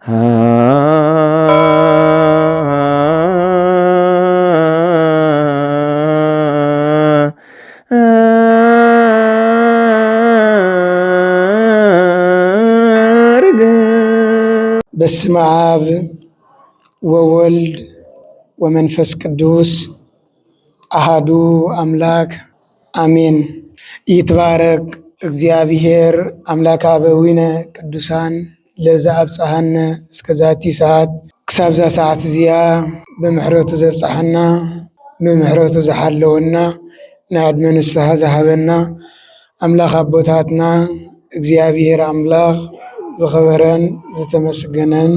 በስመ አብ ወወልድ ወመንፈስ ቅዱስ አሃዱ አምላክ አሜን። ይትባረክ እግዚኣብሔር አምላክ አበዊነ ቅዱሳን ለዘ አብጽሐነ እስከ ዛቲ ሰዓት፣ ክሳብዛ ሰዓት እዚኣ ብምሕረቱ ዘብጽሐና፣ ብምሕረቱ ዝሓለወና፣ ናይ ዕድመ ንስሐ ዝሃበና ኣምላኽ ኣቦታትና እግዚኣብሔር ኣምላኽ ዝኸበረን ዝተመስገነን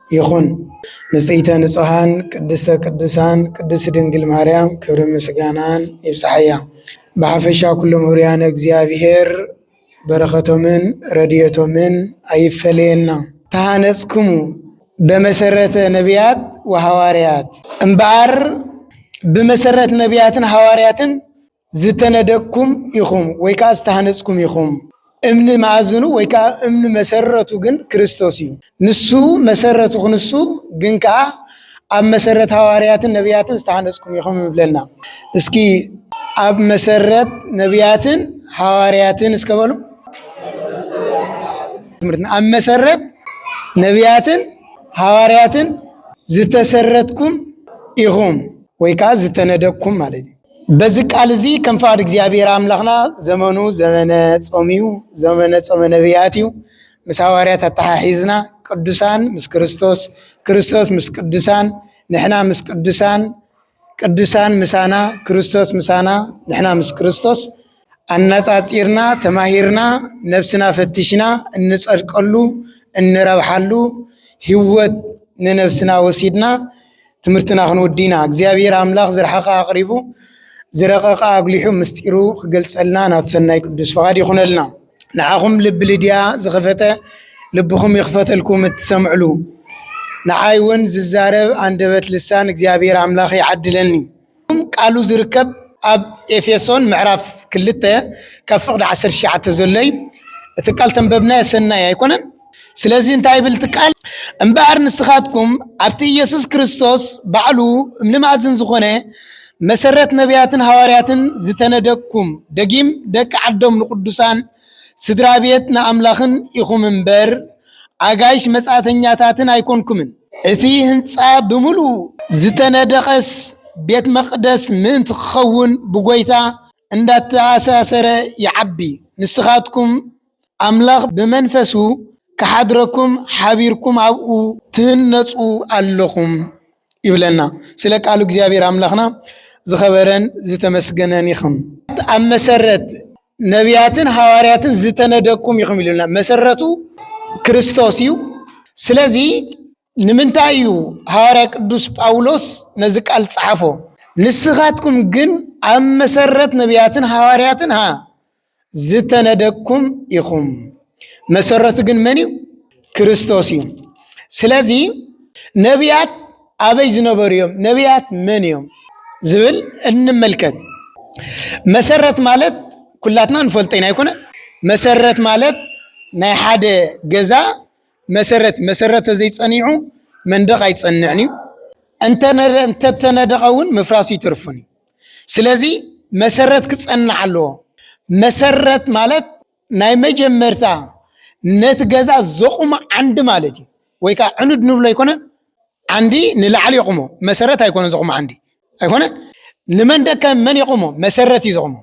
ይኹን። ንጽሕተ ንጹሓን ቅድስተ ቅዱሳን ቅድስት ድንግል ማርያም ክብርን ምስጋናን ይብጽሓያ። ብሓፈሻ ኩሎም ህሩያነ እግዚኣብሔር በረኸቶምን ረድኤቶምን ኣይፈለየና። ተሃነጽክሙ በመሰረተ ነቢያት ወሃዋርያት እምበኣር ብመሰረት ነቢያትን ሃዋርያትን ዝተነደቅኩም ኢኹም ወይ ከኣ ዝተሃነጽኩም ኢኹም። እምኒ መኣዝኑ ወይ ከኣ እምኒ መሰረቱ ግን ክርስቶስ እዩ። ንሱ መሰረቱ ክንሱ ግን ከኣ ኣብ መሰረት ሃዋርያትን ነቢያትን ዝተሃነጽኩም ኢኹም ይብለና። እስኪ ኣብ መሰረት ነቢያትን ሃዋርያትን እስከ በሉ። ትምህርትና ኣብ መሰረት ነቢያትን ሃዋርያትን ዝተሰረትኩም ኢኹም ወይ ከኣ ዝተነደቅኩም ማለት እዩ። በዚ ቃል እዚ ከም ፍቓድ እግዚኣብሔር ኣምላኽና ዘመኑ ዘመነ ጾም እዩ፣ ዘመነ ጾመ ነቢያት እዩ። ምስ ሃዋርያት ኣተሓሒዝና ቅዱሳን ምስ ክርስቶስ፣ ክርስቶስ ምስ ቅዱሳን፣ ንሕና ምስ ቅዱሳን፣ ቅዱሳን ምሳና፣ ክርስቶስ ምሳና፣ ንሕና ምስ ክርስቶስ ኣነጻጺርና፣ ተማሂርና፣ ነብስና ፈቲሽና፣ እንጸድቀሉ፣ እንረብሓሉ፣ ህይወት ንነብስና ወሲድና ትምህርትና ክንውዲ ኢና። እግዚኣብሔር ኣምላኽ ዝረሓቐ ኣቕሪቡ፣ ዝረቐቐ ኣጉሊሑ ምስጢሩ ክገልጸልና ናቱ ሰናይ ቅዱስ ፍቓድ ይኹነልና። ንዓኹም ልቢ ልድያ ዝኸፈተ ልብኹም ይኽፈተልኩም እትሰምዕሉ። ንዓይ እውን ዝዛረብ ኣንደበት ልሳን እግዚኣብሔር ኣምላኽ ይዓድለኒ። ቃሉ ዝርከብ ኣብ ኤፌሶን ምዕራፍ ክልተ ካብ ፍቕዲ ዓሰርተ ትሽዓተ ዘሎ እዩ። እቲ ቃል ተንበብናዮ ሰናይ ኣይኮነን? ስለዚ እንታይ ይብል እቲ ቃል? እምበኣር ንስኻትኩም ኣብቲ ኢየሱስ ክርስቶስ ባዕሉ እምኒ መኣዝን ዝኾነ መሰረት ነቢያትን ሃዋርያትን ዝተነደቅኩም፣ ደጊም ደቂ ዓዶም ንቅዱሳን ስድራ ቤት ንኣምላኽን ኢኹም እምበር፣ ኣጋይሽ መጻእተኛታትን ኣይኮንኩምን። እቲ ህንጻ ብምሉኡ ዝተነደቐስ ቤት መቕደስ ምእንቲ ክኸውን ብጎይታ እንዳተኣሳሰረ ይዓቢ። ንስኻትኩም ኣምላኽ ብመንፈሱ ክሓድረኩም ሓቢርኩም ኣብኡ ትህነጹ ኣለኹም ይብለና። ስለ ቃሉ እግዚኣብሔር ኣምላኽና ዝኸበረን ዝተመስገነን ይኹን። ኣብ መሰረት ነቢያትን ሃዋርያትን ዝተነደቅኩም ኢኹም ኢሉና። መሰረቱ ክርስቶስ እዩ። ስለዚ ንምንታይ እዩ ሃዋርያ ቅዱስ ጳውሎስ ነዚ ቃል ጸሓፎ? "ንስኻትኩም ግን ኣብ መሰረት ነቢያትን ሃዋርያትን ሃ ዝተነደቅኩም ኢኹም።" መሰረቱ ግን መን እዩ? ክርስቶስ እዩ። ስለዚ ነቢያት ኣበይ ዝነበሩ እዮም? ነቢያት መን እዮም ዝብል እንመልከት። መሰረት ማለት ኩላትና ንፈልጦ ኢና ኣይኮነን? መሰረት ማለት ናይ ሓደ ገዛ መሰረት፣ መሰረት ተዘይጸኒዑ መንደቕ ኣይጸንዕን እዩ። እንተነ-፣ እንተተነደቐ እውን ምፍራሱ ይተርፉን እዩ። ስለዚ መሰረት ክጸንዕ ኣለዎ። መሰረት ማለት ናይ መጀመርታ ነቲ ገዛ ዘቑሞ ዓንዲ ማለት እዩ። ወይ ከዓ ዕኑድ ንብሎ ኣይኮነን? ዓንዲ ንላዕሊ የቑሞ፣ መሰረት ኣይኮነን ዘቑሞ ዓንዲ። ኣይኮነን? ንመንደቕ ከ መን የቑሞ? መሰረት እዩ ዘቑሞ።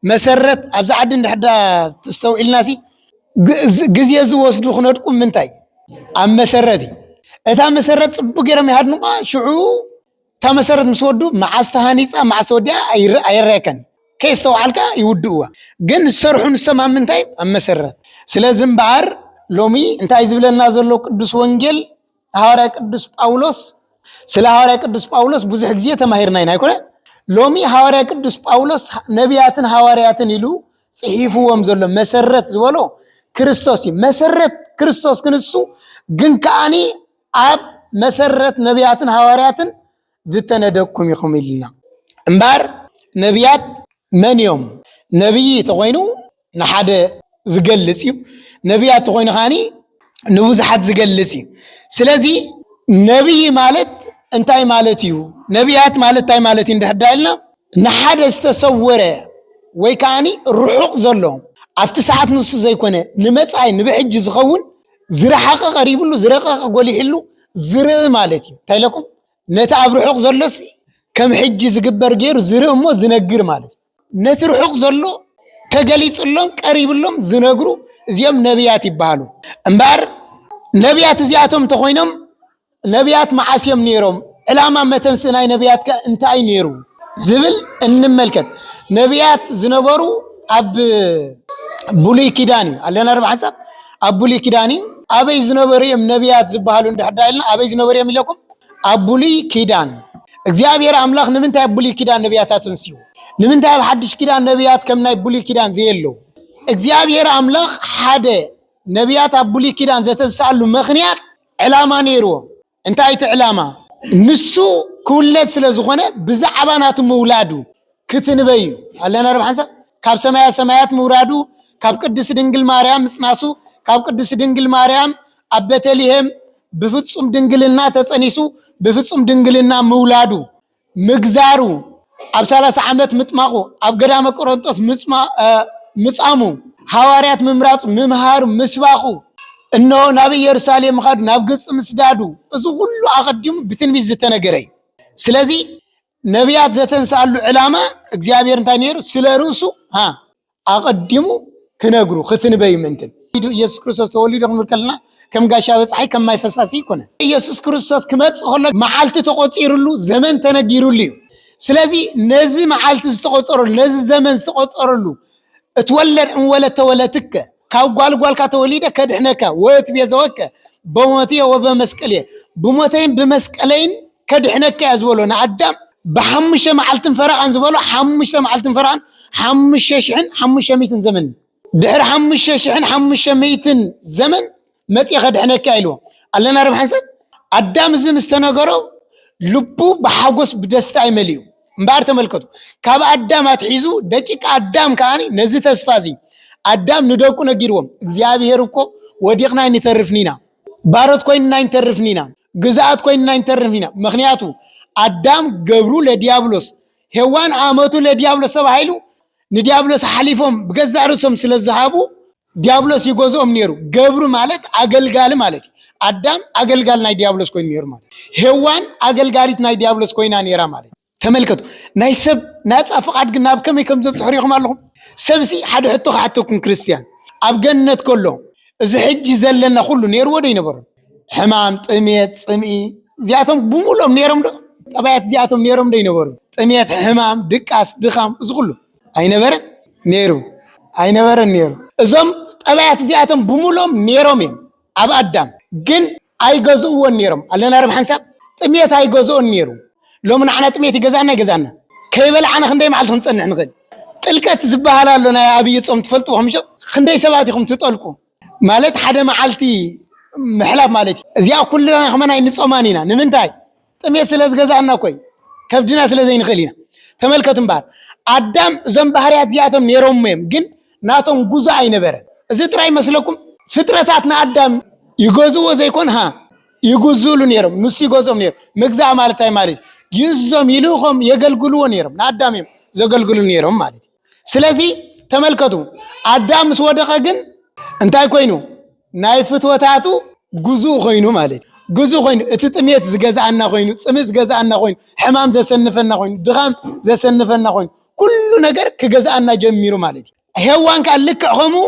መሰረት ኣብዚ ዓዲ እንድሕር ዳ ተስተውዒልናሲ፣ ግ-፣ ዝ-፣ ግዜ ዝወስዱ ክነድቁ ምንታይ? ኣብ መሰረት እዩ። እታ መሰረት ጽቡቕ ገይሮም ይሃድኑኻ፣ ሽዑ እታ መሰረት ምስ ወዱ መዓስ ተሃኒጻ፣ መዓስ ተወዲኣ ኣይር-፣ ኣየረየከን። ከየስተውዓልካ ይውድእዋ። ግን ዝሰርሑ ንሶም ኣብ ምንታይ? ኣብ መሰረት። ስለዚ እምበኣር ሎሚ እንታይ ዝብለና ዘሎ ቅዱስ ወንጌል? ሃዋርያ ቅዱስ ጳውሎስ፣ ስለ ሃዋርያ ቅዱስ ጳውሎስ ብዙሕ ግዜ ተማሂርና ኢና ኣይኮነ? ሎሚ ሃዋርያ ቅዱስ ጳውሎስ ነቢያትን ሃዋርያትን ኢሉ ጽሒፍዎም ዘሎ መሰረት ዝበሎ ክርስቶስ እዩ። መሰረት ክርስቶስ ክንሱ ግን ከኣኒ ኣብ መሰረት ነቢያትን ሃዋርያትን ዝተነደቅኩም ኢኹም ኢልና። እምበኣር ነቢያት መን እዮም? ነቢይ ተኾይኑ ንሓደ ዝገልጽ እዩ። ነቢያት ተኾይኑ ከኣኒ ንብዙሓት ዝገልጽ እዩ። ስለዚ ነቢይ ማለት እንታይ ማለት እዩ? ነቢያት ማለት እንታይ ማለት እዩ እንድሕር ዳኢልና፣ ንሓደ ዝተሰወረ ወይ ከዓኒ ርሑቕ ዘሎ፣ ኣብቲ ሰዓት ንሱ ዘይኮነ ንመጻኢ ንብሕጂ ዝኸውን ዝረሓቐ ቀሪብሉ፣ ዝረቐቐ ጎሊሕሉ ዝርኢ ማለት እዩ። እንታይ ኢለኩም? ነቲ ኣብ ርሑቕ ዘሎሲ ከም ሕጂ ዝግበር ገይሩ ዝርኢ እሞ ዝነግር ማለት እዩ። ነቲ ርሑቕ ዘሎ ተገሊጹሎም ቀሪብሎም ዝነግሩ እዚኦም ነቢያት ይበሃሉ። እምበኣር ነቢያት እዚኣቶም እንተኾይኖም ነቢያት መዓስ እዮም ነይሮም? ዕላማ መተንስእ ናይ ነቢያት ከ እንታይ ነይሩ? ዝብል እንመልከት። ነቢያት ዝነበሩ ኣብ ብሉይ ኪዳን እዩ ኣለና ርብ ሓሳብ ኣብ ብሉይ ኪዳን እዩ። ኣበይ ዝነበሩ እዮም ነቢያት ዝበሃሉ እንድሕር ዳኢልና ኣበይ ዝነበሩ እዮም ኢለኩም? ኣብ ብሉይ ኪዳን እግዚኣብሔር ኣምላኽ ንምንታይ ኣብ ብሉይ ኪዳን ነቢያት ኣተንስዩ? ንምንታይ ኣብ ሓድሽ ኪዳን ነቢያት ከም ናይ ብሉይ ኪዳን ዘየለዉ? እግዚኣብሔር ኣምላኽ ሓደ ነቢያት ኣብ ብሉይ ኪዳን ዘተንስኣሉ ምኽንያት ዕላማ ነይርዎ። እንታይ እቲ ዕላማ? ንሱ ክውለድ ስለ ዝኾነ ብዛዕባ ናቱ ምውላዱ ክትንበዩ ኣለና ርብ ሓንሳብ ካብ ሰማያ ሰማያት ምውራዱ ካብ ቅድስት ድንግል ማርያም ምጽናሱ ካብ ቅድስት ድንግል ማርያም ኣብ ቤተልሔም ብፍጹም ድንግልና ተጸኒሱ ብፍጹም ድንግልና ምውላዱ ምግዛሩ ኣብ ሰላሳ ዓመት ምጥማቑ ኣብ ገዳመ ቆሮንጦስ ምጻሙ ሃዋርያት ምምራጹ ምምሃሩ ምስባኹ እነሆ ናብ ኢየሩሳሌም ምኻዱ ናብ ግብፂ ምስዳዱ እዚ ኩሉ ኣቐዲሙ ብትንቢት ዝተነገረ እዩ። ስለዚ ነቢያት ዘተንስኣሉ ዕላማ እግዚኣብሔር እንታይ ነይሩ ስለ ርእሱ ሃ ኣቐዲሙ ክነግሩ ክትንበዩ ምእንትን ኢየሱስ ክርስቶስ ተወሊዱ ክንብል ከለና ከም ጋሻ በፅሓይ ከም ማይ ፈሳሲ ይኮነ። ኢየሱስ ክርስቶስ ክመፅእ ከሎ መዓልቲ ተቆፂሩሉ ዘመን ተነጊሩሉ እዩ። ስለዚ ነዚ መዓልቲ ዝተቆፀረሉ ነዚ ዘመን ዝተቆፀረሉ እትወለድ እምወለድ ተወለትከ ካብ ጓል ጓልካ ተወሊደ ከድሕነካ ወእትቤዘወከ በሞትየ ወበመስቀልየ ብሞተይን ብመስቀለይን ከድሕነካ እያ ዝበሎ ንኣዳም ብሓሙሽተ መዓልትን ፈረቓን ዝበሎ ሓሙሽተ መዓልትን ፈረቓን ሓሙሽተ ሽሕን ሓሙሽተ ሚእትን ዘመን ድሕሪ ሓሙሽተ ሽሕን ሓሙሽተ ሚእትን ዘመን መፅየ ከድሕነካ ኢልዎ ኣለና ርብ ሓንሳብ ኣዳም እዚ ምስ ተነገሮ ልቡ ብሓጎስ ብደስታ ይመልዩ እምበኣር ተመልከቱ ካብ ኣዳም ኣትሒዙ ደቂቃ ኣዳም ከኣ ነዚ ተስፋ እዚ ኣዳም ንደቁ ነጊርዎም እግዚኣብሔር እኮ ወዲቕና ኣይንተርፍን ኢና ባሮት ኮይንና ኣይንተርፍን ኢና ግዛኣት ኮይንና ኣይንተርፍን ኢና ምክንያቱ ኣዳም ገብሩ ለዲያብሎስ ሄዋን ኣመቱ ለዲያብሎስ ተባሂሉ ንዲያብሎስ ሓሊፎም ብገዛእ ርእሶም ስለ ዝሃቡ ዲያብሎስ ይገዝኦም ነይሩ። ገብሩ ማለት ኣገልጋሊ ማለት እዩ። ኣዳም ኣገልጋሊ ናይ ዲያብሎስ ኮይኑ ነይሩ ማለት እዩ። ሄዋን ኣገልጋሊት ናይ ዲያብሎስ ኮይና ነይራ ማለት እዩ። ተመልከቱ፣ ናይ ሰብ ናፃ ፍቓድ ግን ናብ ከመይ ከም ዘብፅሑ ሪኢኹም ኣለኹም? ሰብሲ ሓደ ሕቶ ክሓተኩም ክርስትያን፣ ኣብ ገነት ከሎ እዚ ሕጂ ዘለና ኩሉ ነይርዎ ዶ ይነበሮም? ሕማም፣ ጥሜት፣ ፅምኢ እዚኣቶም ብሙሉኦም ነይሮም ዶ? ጠባያት እዚኣቶም ነይሮም ዶ ይነበሩ? ጥሜት፣ ሕማም፣ ድቃስ፣ ድኻም እዚ ኩሉ ኣይነበረን ነይሩ ኣይነበረን ነይሩ። እዞም ጠባያት እዚኣቶም ብሙሉኦም ነይሮም እዮም ኣብ ኣዳም ግን ኣይገዝእዎን ነይሮም። ኣለና ርብ ሓንሳብ ጥሜት ኣይገዝኦን ነይሩ። ሎሚ ንዓና ጥሜት ይገዛና ይገዛና ከይበላዓና ክንደይ መዓልቲ ክንፀንሕ ንኽእል? ጥልቀት ዝበሃል ኣሎ ናይ ኣብይ ፆም ትፈልጥዎ ከምሾ ክንደይ ሰባት ኢኹም ትጠልቁ? ማለት ሓደ መዓልቲ ምሕላፍ ማለት እዩ። እዚኣ ኩልና ከመና ኣይንፀማን ኢና። ንምንታይ? ጥሜት ስለ ዝገዛእና እኮ እዩ። ከብድና ስለ ዘይንኽእል ኢና። ተመልከቱ እምበኣር ኣዳም እዞም ባህርያት እዚኣቶም ነይሮም እዮም፣ ግን ናቶም ጉዞ ኣይነበረን። እዚ ጥራይ መስለኩም ፍጥረታት ንኣዳም ይገዝዎ ዘይኮን ሃ ይጉዝሉ ነይሮም። ንሱ ይገዝኦም ነይሩ። ምግዛእ ማለት እንታይ ማለት እዩ? ይእዞም ይልእኾም የገልግልዎ ነይሮም። ንኣዳም እዮም ዘገልግሉ ነይሮም ማለት እዩ። ስለዚ ተመልከቱ፣ ኣዳም ምስ ወደቐ ግን እንታይ ኮይኑ? ናይ ፍትወታቱ ግዙእ ኮይኑ ማለት እዩ። ግዙእ ኮይኑ እቲ ጥሜት ዝገዝኣና ኮይኑ፣ ፅምእ ዝገዝኣና ኮይኑ፣ ሕማም ዘሰንፈና ኮይኑ፣ ድኻም ዘሰንፈና ኮይኑ፣ ኩሉ ነገር ክገዝኣና ጀሚሩ ማለት እዩ። ሄዋን ከዓ ልክዕ ከምኡ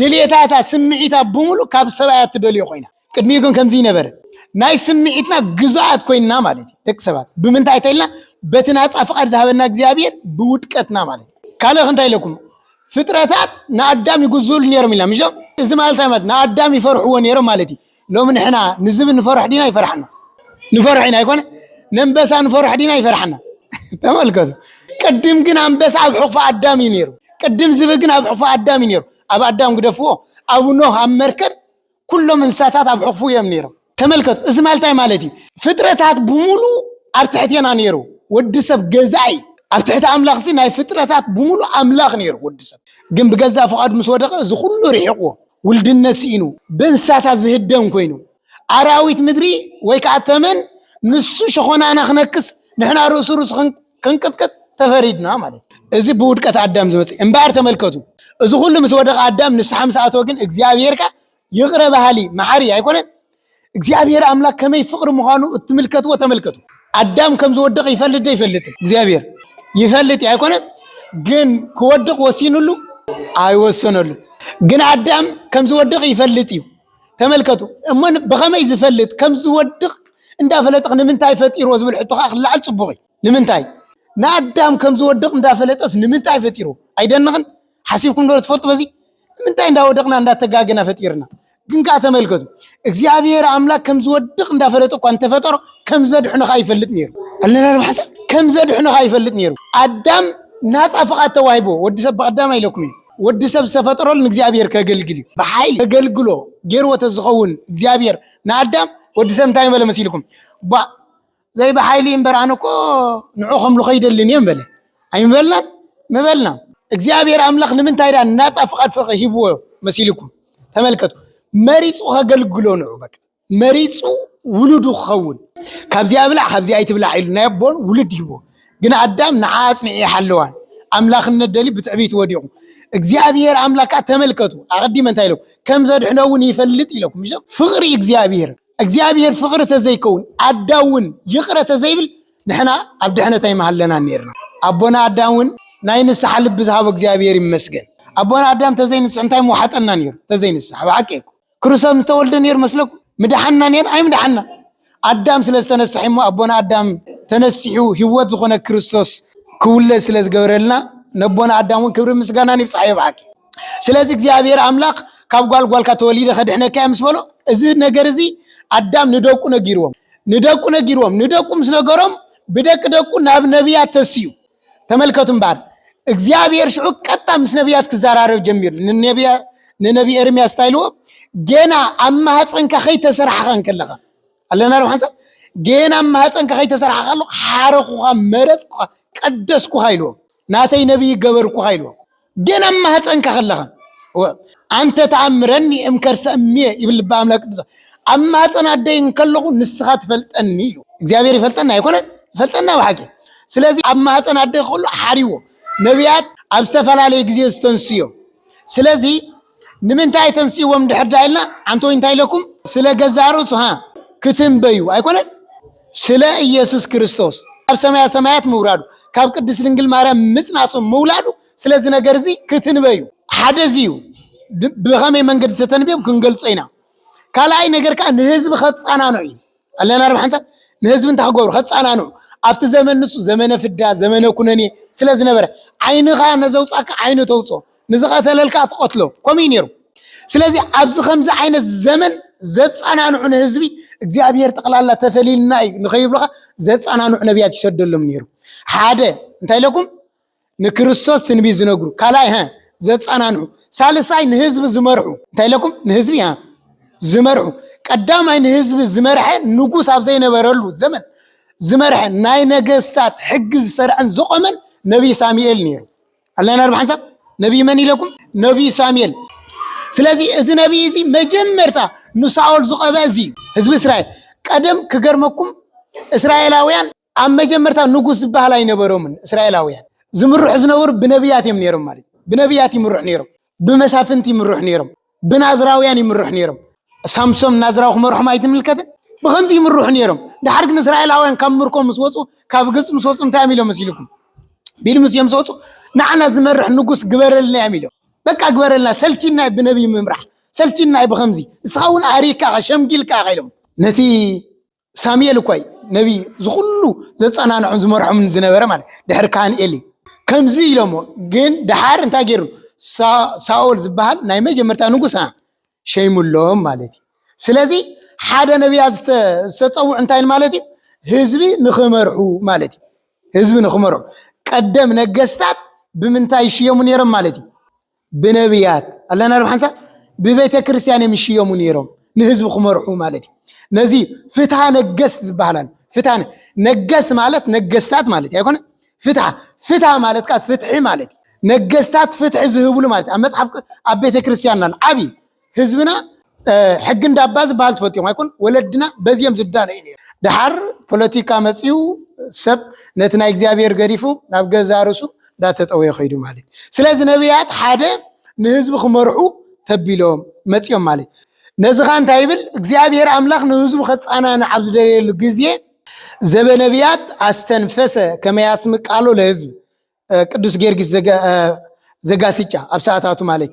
ድሌታታ ስምዒታ ብምሉእ ካብ ሰብኣያ ትደልዮ ኮይና። ቅድሚኡ ግን ከምዚ ይነበረ ናይ ስምዒትና ግዙኣት ኮይንና ማለት እዩ። ደቂ ሰባት ብምንታይ ተኢልና በቲ ናፃ ፍቓድ ዝሃበና እግዚኣብሔር ብውድቀትና ማለት እዩ። ካልእ እንታይ ኢለኩም ፍጥረታት ንኣዳም ይጉዝሉ ነይሮም ኢልና ምሾ እዚ ማለት እንታይ ማለት ንኣዳም ይፈርሕዎ ነይሮም ማለት እዩ። ሎሚ ንሕና ንዝብ ንፈርሕ ዲና ይፈርሓና ንፈርሕ ኢና ኣይኮነ ነንበሳ ንፈርሕ ዲና ይፈርሓና ተመልከቱ ቅድም ግን ኣንበሳ ኣብ ሕቑፊ ኣዳም እዩ ነይሩ ቅድም ዝብ ግን ኣብ ሕቑፊ ኣዳም እዩ ነይሩ ኣብ ኣዳም ግደፍዎ ኣብ ኖህ ኣብ መርከብ ኩሎም እንስሳታት ኣብ ሕቑፉ እዮም ነይሮም ተመልከቱ እዚ ማለታይ ማለት እዩ ፍጥረታት ብሙሉ ኣብ ትሕቴና ነይሩ ወዲ ሰብ ገዛኢ ኣብ ትሕቲ ኣምላኽ ሲ ናይ ፍጥረታት ብሙሉ ኣምላኽ ነይሩ ወዲ ሰብ ግን ብገዛ ፍቓዱ ምስ ወደቐ እዚ ኩሉ ርሒቕዎ ውልድነት ስኢኑ፣ ብእንስሳታት ዝህደን ኮይኑ፣ ኣራዊት ምድሪ ወይ ከዓ ተመን ንሱ ሸኾናና ክነክስ፣ ንሕና ርእሱ ርእሱ ከን-፣ ከንቅጥቅጥ ተፈሪድና ማለት እዩ። እዚ ብውድቀት ኣዳም ዝመጽእ እምበኣር ተመልከቱ። እዚ ኩሉ ምስ ወደቐ ኣዳም ንስሓ ምስ ኣተወ ግን እግዚኣብሔር ከ ይቕረ በሃሊ መሓሪ ኣይኮነን? እግዚኣብሔር ኣምላኽ ከመይ ፍቕሪ ምዃኑ እትምልከትዎ ተመልከቱ። ኣዳም ከም ዝወድቕ ይፈልጥ ዶ ይፈልጥን? እግዚኣብሔር ይፈልጥ እዩ ኣይኮነን? ግን ክወድቕ ወሲኑሉ? ኣይወሰነሉ። ግን ኣዳም ከም ዝወድቕ ይፈልጥ እዩ። ተመልከቱ። እሞ ን-፣ ብኸመይ ዝፈልጥ? ከም ዝወድቕ እንዳፈለጠ ንምንታይ ፈጢርዎ ዝብል ሕቶ ከዓ ክለዓል ጽቡቕ እዩ። ንምንታይ? ንኣዳም ከም ዝወድቕ እንዳፈለጠስ ንምንታይ ፈጢርዎ? ኣይደንቕን? ሓሲብኩም ዶ ትፈልጡ በዚ? ንምንታይ እንዳወደቕና እንዳተጋገና ፈጢርና? ግን ከዓ ተመልከቱ። እግዚኣብሔር ኣምላኽ ከም ዝወድቕ እንዳፈለጠ እኳ እንተፈጠሮ ከም ዘድሕኖ ከዓ ይፈልጥ ነይሩ። ኣለና ዶ ሓሳብ? ከም ዘድሕኖ ከዓ ይፈልጥ ነይሩ። ኣዳም ናፃ ፍቓድ ተዋሂቦ። ወዲ ሰብ ብቐዳም ኣይለኩም እዩ። ወዲ ሰብ ዝተፈጠረሉ ንእግዚኣብሔር ከገልግል እዩ። ብሓይሊ ከገልግሎ ገይርዎ ተዝኸውን እግዚኣብሔር ንኣዳም፣ ወዲ ሰብ እንታይ በለ መሲልኩም? ባ ዘይብሓይሊ እምበር ኣነ እኮ ንዑ ከምልኾ ይደልን እየ ምበለ። ኣይምበልናን? ምበልና። እግዚኣብሔር ኣምላኽ ንምንታይ ዳ ናፃ ፍቓድ ፍቕ ሂብዎ መሲልኩም? ተመልከቱ። መሪፁ ከገልግሎ ንዑ በቃ። መሪፁ ውሉዱ ክኸውን። ካብዚኣ ብላዕ፣ ካብዚኣ ኣይትብላዕ ኢሉ ናይ ኣቦን ውሉድ ሂብዎ። ግን ኣዳም ንዓ ኣጽኒዑ ይሓለዋን። ኣምላኽነት ደልዩ ብትዕቢት ወዲቑ። እግዚኣብሔር ኣምላኽ ከኣ ተመልከቱ። ኣቐዲመ እንታይ ኢለኩም? ከም ዘድሕኖ እውን ይፈልጥ ኢለኩም። ምሽ? ፍቕሪ እግዚኣብሔር። እግዚኣብሔር ፍቕሪ ተዘይከውን፣ ኣዳም እውን ይቕረ ተዘይብል፣ ንሕና ኣብ ድሕነት ኣይምሃለናን ነይርና። ኣቦና ኣዳም እውን ናይ ንስሓ ልቢ ዝሃቦ እግዚኣብሔር ይመስገን። ኣቦና ኣዳም ተዘይንስሕ እንታይ ምውሓጠና ነይሩ? ተዘይንስሕ፣ ኣብ ሓቂ እኮ። ክርስቶስ ምተወልደ ነይሩ መስለኩም? ምድሓና ነይሩ? ኣይምድሓና። ኣዳም ስለ ዝተነስሐ እሞ ኣቦና ኣዳም ተነሲሑ ህይወት ዝኾነ ክርስቶስ ክውለድ ስለ ዝገበረልና ነቦና ኣዳም እውን ክብሪ ምስጋናን ይብጽሓዮ ብሓቂ። ስለዚ እግዚኣብሔር ኣምላኽ ካብ ጓል ጓልካ ተወሊደ ከድሕነካ እየ ምስ በሎ፣ እዚ ነገር እዚ ኣዳም ንደቁ ነጊርዎም። ንደቁ ነጊርዎም። ንደቁ ምስ ነገሮም ብደቂ ደቁ ናብ ነቢያት ተስዩ። ተመልከቱ እምበኣር፣ እግዚኣብሔር ሽዑ ቀጥታ ምስ ነቢያት ክዘራረብ ጀሚሩ። ንነቢያ-፣ ንነቢ ኤርምያስ እንታይ ኢልዎ? ገና ኣብ ማህፀንካ ከይተሰራሕኻ እንከለኻ፣ ኣለና ዶ ሓንሳብ? ገና ኣብ ማህፀንካ ከይተሰራሕኻ ከሎ ሓረኹኻ፣ መረፅኩኻ፣ ቀደስኩኻ ኢልዎ። ናተይ ነቢይ ገበርኩኻ ኢልዎ። ገና ኣብ ማህፀንካ ከለኻ። ወ-፣ ኣንተ ተኣምረኒ እምከርሰ እምየ ይብል ልበ ኣምላክ ቅዱስ። ኣብ ማህፀን ኣደይ እንከለኹ ንስኻ ትፈልጠኒ ኢሉ። እግዚኣብሔር ይፈልጠና ኣይኮነን? ይፈልጠና ብሓቂ። ስለዚ ኣብ ማህፀን ኣደይ ከሎ ሓሪዎ። ነቢያት ኣብ ዝተፈላለየ ግዜ ዝተንስዮ። ስለዚ ንምንታይ ተንስእዎም ድሕር ዳ ኢልና፣ ኣንቶይ እንታይ ኢለኩም? ስለ ገዛ ርእሱ፣ ሃ፣ ክትንበዩ ኣይኮነን? ስለ ኢየሱስ ክርስቶስ ካብ ሰማያ ሰማያት ምውራዱ፣ ካብ ቅድስት ድንግል ማርያም ምጽናሱ ምውላዱ፣ ስለዚ ነገር እዚ ክትንበዩ። ሓደ እዚ እዩ። ብ-፣ ብኸመይ መንገዲ ተተንብዮም ክንገልጾ ኢና። ካልኣይ ነገር ከኣ ንህዝቢ ከጸናንዑ እዩ። ኣለና ዶ ሓንሳብ? ንህዝቢ እንታይ ክገብሩ? ከጸናንዑ። ኣብቲ ዘመን ንሱ ዘመነ ፍዳ፣ ዘመነ ኩነኔ ስለ ዝነበረ፣ ዓይንኻ ነዘውጻካ ዓይኑ ተውጾ፣ ንዝቐተለልካ ትቐትሎ። ከምኡ እዩ ነይሩ። ስለዚ ኣብዚ ከምዚ ዓይነት ዘመን ዘጸናንዑ ንህዝቢ እግዚኣብሔር ጠቕላላ ተፈሊልና እዩ ንኸይብሉኻ ዘጸናንዑ ነቢያት ይሰደሎም ነይሩ። ሓደ፣ እንታይ ኢለኩም? ንክርስቶስ ትንቢት ዝነግሩ። ካልኣይ፣ ሀ፣ ዘጸናንዑ። ሳልሳይ፣ ንህዝቢ ዝመርሑ። እንታይ ኢለኩም? ንህዝቢ፣ ሀ፣ ዝመርሑ። ቀዳማይ ንህዝቢ ዝመርሐ ንጉስ ኣብ ዘይነበረሉ ዘመን ዝመርሐ ናይ ነገስታት ሕጊ ዝሰርዐን ዝቖመን ነቢይ ሳሙኤል ነይሩ። ኣለና ዶ ሓንሳብ? ነቢይ መን ኢለኩም? ነቢይ ሳሙኤል። ስለዚ እዚ ነቢይ እዚ መጀመርታ ንሳኦል ዝቐበ እዚ እዩ። ህዝቢ እስራኤል ቀደም ክገርመኩም እስራኤላውያን ኣብ መጀመርታ ንጉስ ዝበሃል ኣይነበሮምን። እስራኤላውያን ዝምርሑ ዝነበሩ ብነቢያት እዮም ነይሮም ማለት እዩ። ብነቢያት ይምርሑ ነይሮም። ብመሳፍንቲ ይምርሑ ነይሮም። ብናዝራውያን ይምርሑ ነይሮም። ሳምሶም ናዝራዊ ክመርሖም ኣይትምልከትን? ብኸምዚ ይምርሑ ነይሮም። ድሓር ግን እስራኤላውያን ካብ ምርኮ ምስ ወፁ፣ ካብ ግብፂ ምስ ወፁ እንታይ እዮም ኢሎም መሲልኩም? ቢል ምስ እዮም ዝወፁ፣ ንዓና ዝመርሕ ንጉስ ግበረልና እዮም ኢሎም። በቃ ግበረልና፣ ሰልችና እዩ ብነቢይ ምምራሕ፣ ሰልችና እዩ ብኸምዚ። ንስኻ እውን ኣሪካ ኢኻ፣ ሸምጊልካ ኢኻ ኢሎም። ነቲ ሳሙኤል እኳ እዩ ነቢይ ዝኹሉ ዘጸናንዖን ዝመርሖምን ዝነበረ ማለት ድሕሪ ካህን ኤሊ። ከምዚ ኢሎሞ፣ ግን ድሓር እንታይ ገይሩ? ሳ-፣ ሳኦል ዝበሃል ናይ መጀመርታ ንጉስ፣ አ፣ ሸይሙሎም ማለት እዩ። ስለዚ ሓደ ነቢያ ዝተ-፣ ዝተጸውዕ እንታይ ማለት እዩ? ህዝቢ ንኽመርሑ ማለት እዩ። ህዝቢ ንኽመርሑ። ቀደም ነገስታት ብምንታይ ይሽየሙ ነይሮም ማለት እዩ? ብነቢያት። ኣለና ዶ ሓንሳብ? ብቤተ ክርስቲያን እዮም ይሽየሙ ነይሮም። ንህዝቢ ክመርሑ ማለት እዩ። ነዚ ፍትሃ ነገስት ዝበሃል ኣሎ። ፍትሃ ነ-፣ ነገስት ማለት ነገስታት ማለት እዩ። ኣይኮነ? ፍትሃ፣ ፍትሃ ማለት ከኣ ፍትሒ ማለት እዩ። ነገስታት ፍትሒ ዝህብሉ ማለት እዩ። ኣብ መጽሓፍ ቅ-፣ ኣብ ቤተ ክርስቲያንና ዓቢ ህዝብና ሕጊ እንዳባ ዝበሃል ትፈልጥዮም ኣይኮን? ወለድና በዚኦም ዝዳነዩ ነይሩ። ድሓር ፖለቲካ መፅዩ፣ ሰብ ነቲ ናይ እግዚኣብሔር ገዲፉ ናብ ገዛ ርእሱ እንዳተጠወየ ከይዱ ማለት እዩ። ስለዚ ነቢያት ሓደ ንህዝቢ ክመርሑ ተቢሎም መፅዮም ማለት እዩ። ነዚ ኸ እንታይ ይብል እግዚኣብሔር ኣምላኽ ንህዝቡ ከፃናንዕ ኣብ ዝደለየሉ ግዜ ዘበነቢያት ኣስተንፈሰ ከመያስምቃሎ ለህዝብ ቅዱስ ጊዮርጊስ ዘጋስጫ ኣብ ሰዓታቱ ማለት